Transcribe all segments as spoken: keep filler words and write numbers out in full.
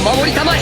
守りたまえ。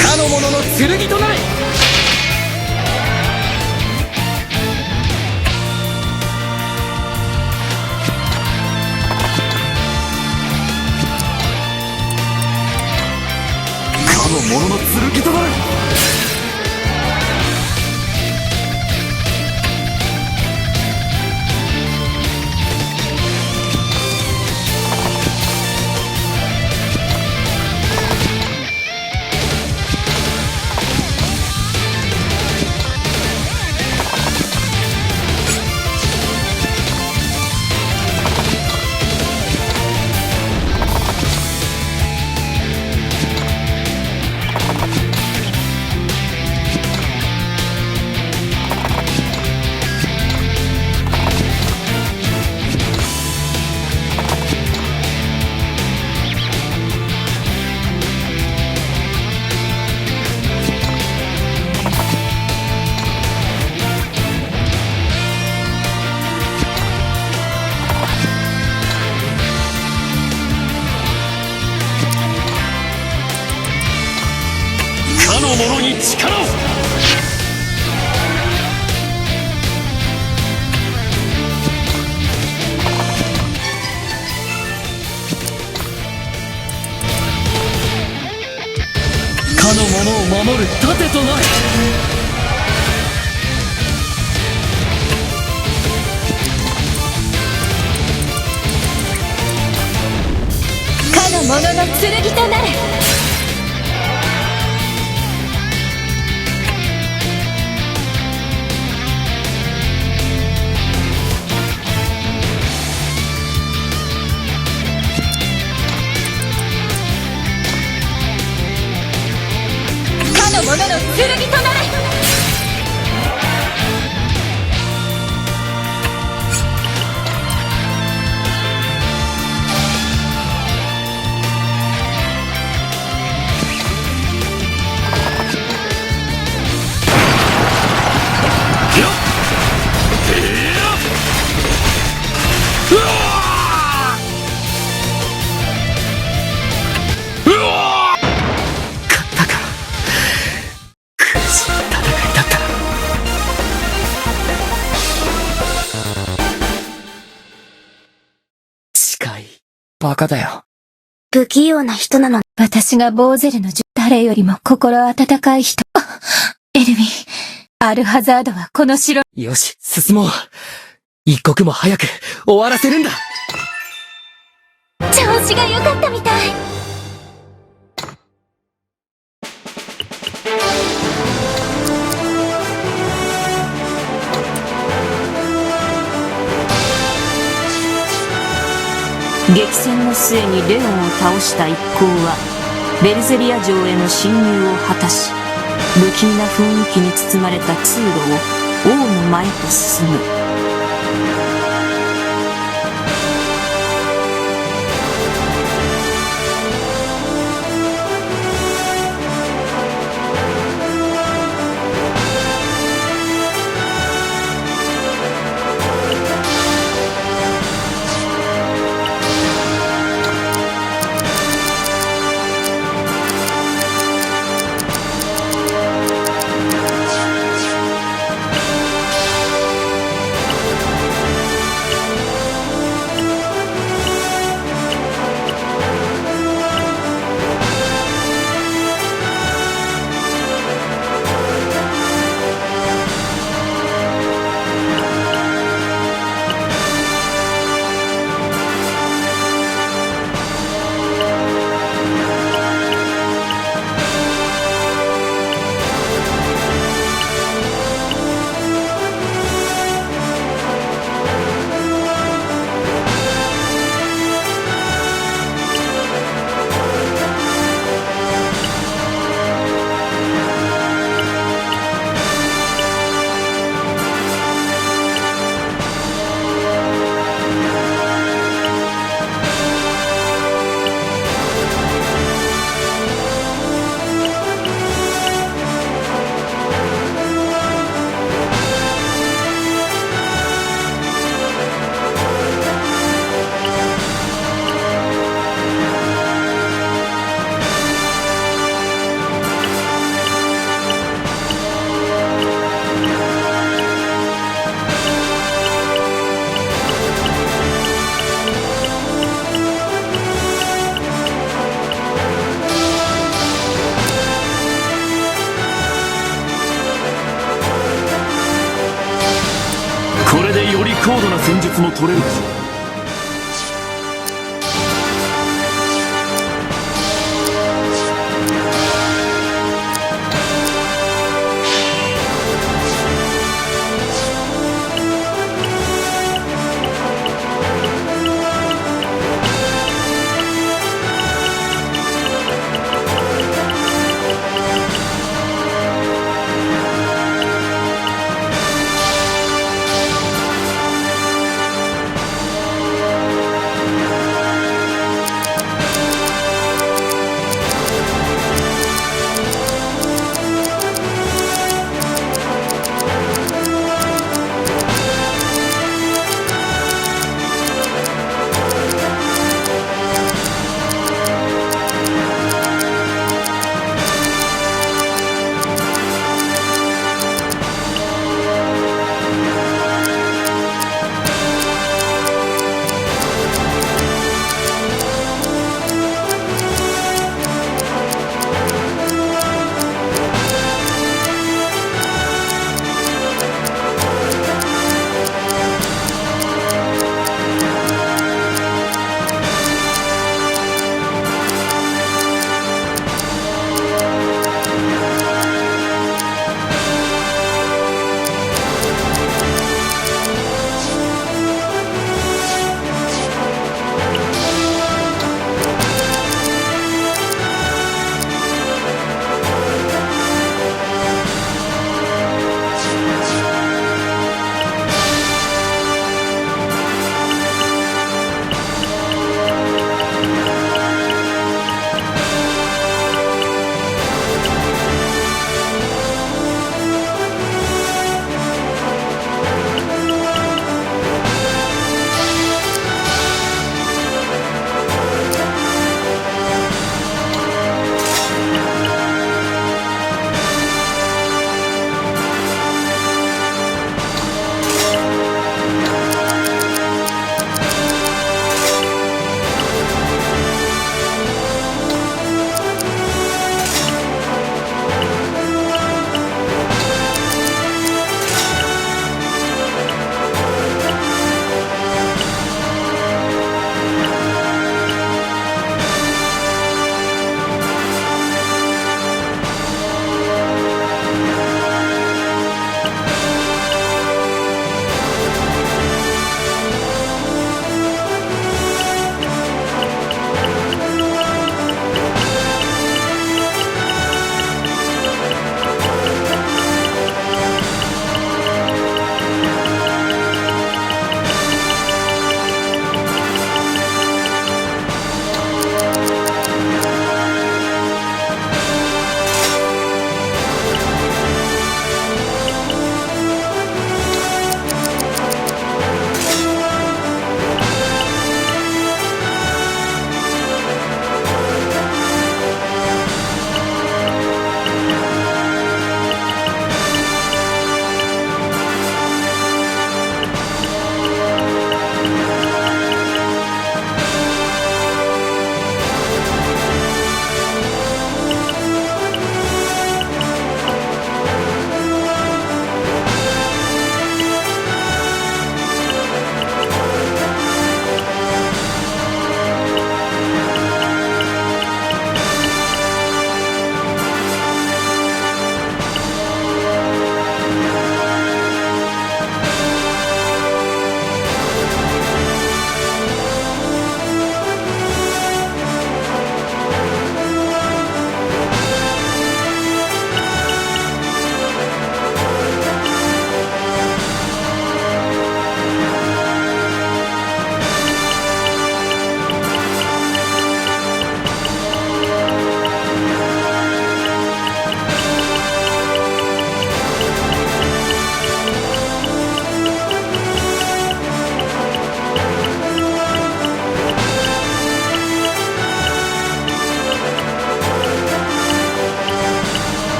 かの者の剣となれ。かの者の剣となれ。かの者に力を。かの者を守る盾となれ。かの者の剣となれ。かの者の剣となれ。勝ったか。苦しい戦いだった。近い。バカだよ。不器用な人なの。私がボーゼルのじゅ、誰よりも心温かい人。あ、エルヴィン、アルハザードはこの城。よし、進もう。一刻も早く終わらせるんだ。調子が良かったみたい。激戦の末にレオンを倒した一行は、ベルゼリア城への侵入を果たし、不気味な雰囲気に包まれた通路を王の前と進む。それ。